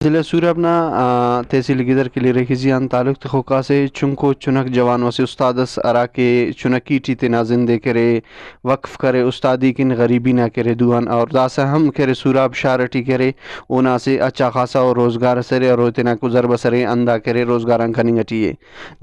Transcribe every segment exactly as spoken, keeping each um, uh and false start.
ضلع سوراب نا، آ، تحصیل گدر کلی ریخیزی آن تعلق تخوکا سے چنکو چنک جوان و اسہ استاد ئس، ہراکہ چنکی ٹی تینا زند ئے کرے، وقف کرے، استادی کن غریبی نا کرے دو آن، اور داسہ ہم کرے سوراب شار ٹی کرے، اونا اسہ اچھا خاصا او روزگار ئس ارے، اور او تینا گزر بسر ئے ہندا کرے، روزگار آن کننگ ٹی اے۔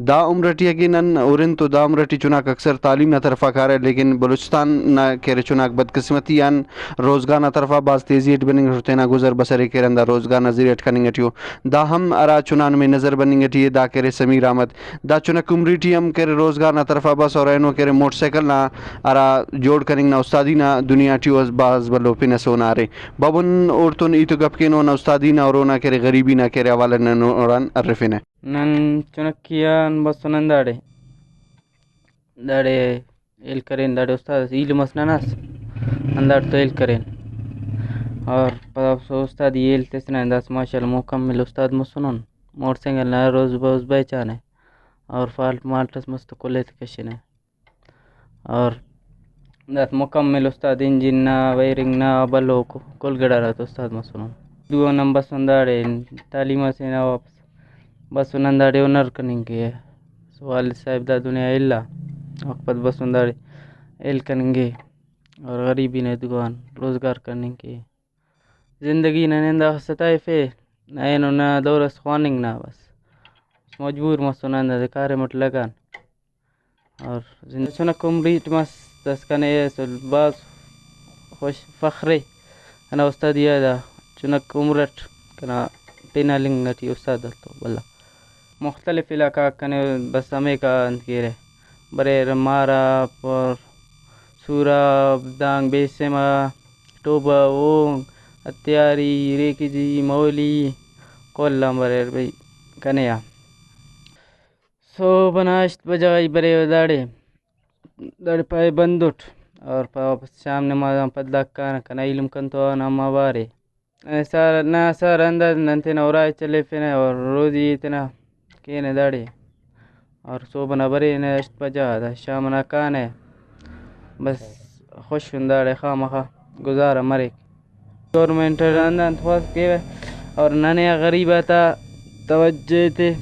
دا عمر ٹی اگہ نن ہرن تو دا عمر ٹی چناک اکثر تعلیم نا طرفا کارہ، لیکن بلوچستان نا کہ ارے چناک بدقسمتی آن روزگار نا طرفا بھاز تیزی اٹ بننگ اٹ، تینا گزر بسر ئے کیرہ ہندا روزگار نا ذریعہ اٹ کننگ ٹی او۔ دا ہم ہرا چنا نمے نظر بننگ ٹی اے، دا کہ ارے سمیر احمد، دا چنک عمری ٹی ہم کہ ارے روزگار نا طرفا بس، اور اینو کہ ارے موٹر سائیکل نا ہرا جوڑ کننگ نا استادی نا دنیا ٹی او بھاز بھلو پن ئسے اونا ارے۔ بابن اوڑتون ہیت و گپ کینو اونا استادی نا اور اونا کہ ارے غریبی نا کہ ارے حوالہ نن اوڑان ہرفینہ۔ نن چنکی آن بسن ہنداڑے، داڑے ہیل کرین، داڑے استاد اس ایلم اس نناس، ہنداڑتو ہیل کرین۔ اور پدا استادی ہیل تسنہ، داسہ ماشاءاللہ مکمل استاد مسنن۔ موٹر سائیکل نا روز بروز بہچانہ اور فالٹ مالٹ اس مست کل ایتے کشنہ۔ اور داسہ مکمل استاد انجن نا، وائرنگ نا، بھلو ک-، کل گڑا غاتا استاد مسنن۔ دو نن بسن داڑے تعلیم اسے نا واپس بسن ہنداڑے ہنر کننگ کہ۔ والد صاحب دا دنیا الا، اوفک پد بسن داڑے ہیل کننگ کہ اور غریبی نا دو آن روزگار کننگ کہ۔ زندگی ننے ہنداخہ ستائفے، اینو ننا دور اس خواننگ نا بس۔ مجبور مسن ہندادے کاریم اٹ لگان۔ اور زندہ چنک عمری ٹی مس، داسہ کنے اسل بھاز خوش فخرے کنا استادی آ دا چنک عمر اٹ کنا پن ہلنگ ٹی استاد ہلتو بھلا۔ مختلف علاقہ غاک کنے بس ہمیکا انت کیرہ، بریرہ ماراپ اور سوراب، دانگ بیسمہ، ٹوبہ، اونگ، ہتیاری، ریکجی، مولی، کل آن بریرہ بھئی کنے آ۔ صحب ئنا ہشت بجہ غا ای بریوہ داڑے، داڑے پائے بندٹ اور پا-، واپس شام نماز آن پد دا کانہ، کنا ایلم کنتو آن ہم اوارے۔ ننا سہر، ننا سہر انداز نن تینا ارائی چلیفنہ اور روزی ئے تینا کینہ داڑے اور صحب ئنا برینہ ہشت بجہ آ، دا شام ئنا کانہ۔ بس خوش ان داڑے، خامخا گزارہ مریک۔ گورنمنٹ اٹ ہندا انت خواست کیوہ اور ننے آ غریب آتا توجہ ایتے۔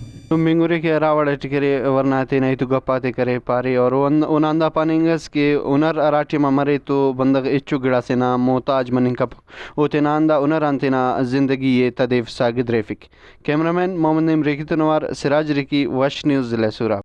مینگرے کہ ہرا وڑ اٹ کرے ورنا تینا ہیت و گپ آتے کرے پارے اور او ہن-، اونا ہندا پاننگ ئس کہ ہنر ہرا ٹائما مرے تو بندغ ہچو گڑاسے نا محتاج مننگ کپک، او تینا ہندا ہنر آن تینا زندگی ئے تدیفسا گدریفک۔ کیمرہ مین محمد نعیم ریکی تون اوار سراج ریکی، وش نیوز، ضلع سوراب۔